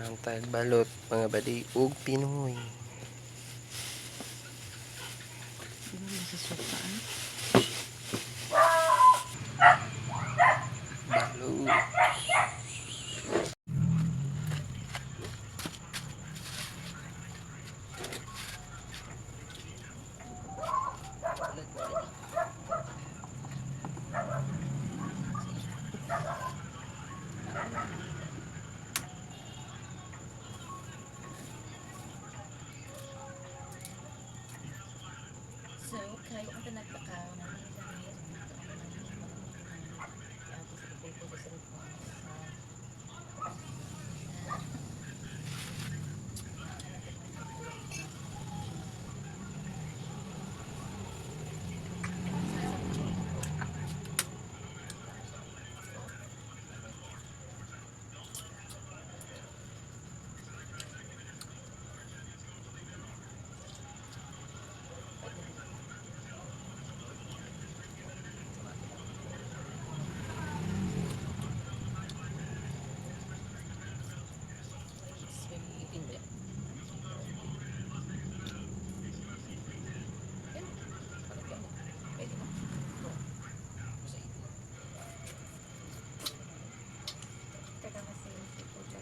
Kaon tag balot, mga badi, ug Pinoy. Balot. So, kayo ang tanagpakaw na It's very tindi. Yan. Pwede na. Teka kasi si Puja.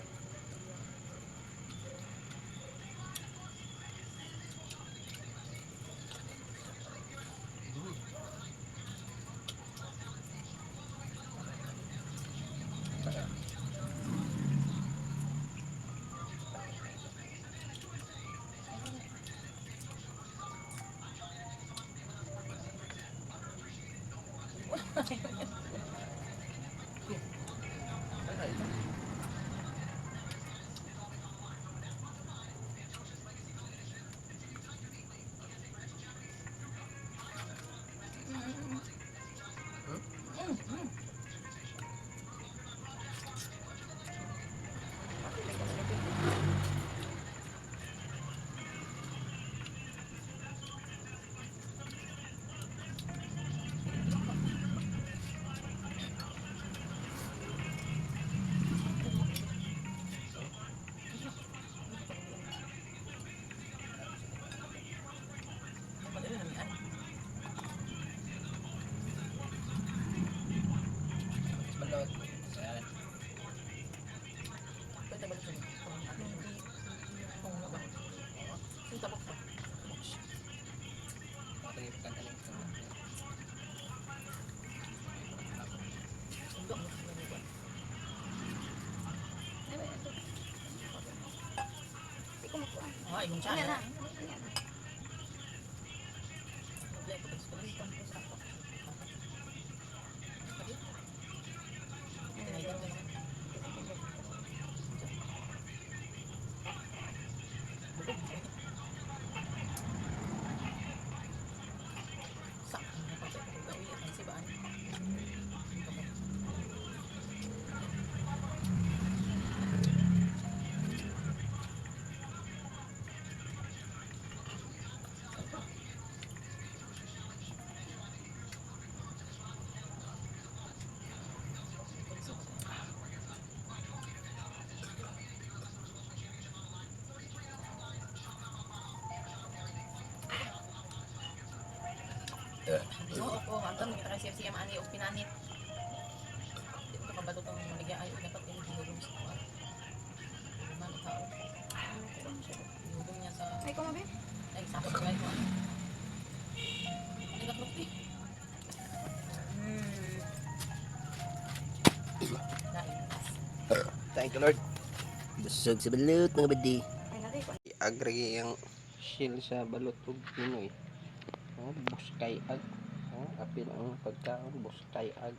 Balot. Ayan. Pwede ba ito? Yung tabak pa. Ay, wait, ito. Hindi ko makuha. Ah, yung Ano siya. na? Ano na? Oo, oo, ang tanong kita kay CFC ani og pinanit. Di ko kabalo tong maligya ay dapat ini gihulong sa kuan. Man ikaw. Gihulong niya sa Ay, kumabi? ay sa ko ko. Ay gaklok eh. Lain. Thank you, Lord. Busog sa balot, mga badi. Ay, nari ko. Agree ang shell sa balot ug Pinoy. Oh, buskay ag. Oh, apil ang pagkaon, buskay ag.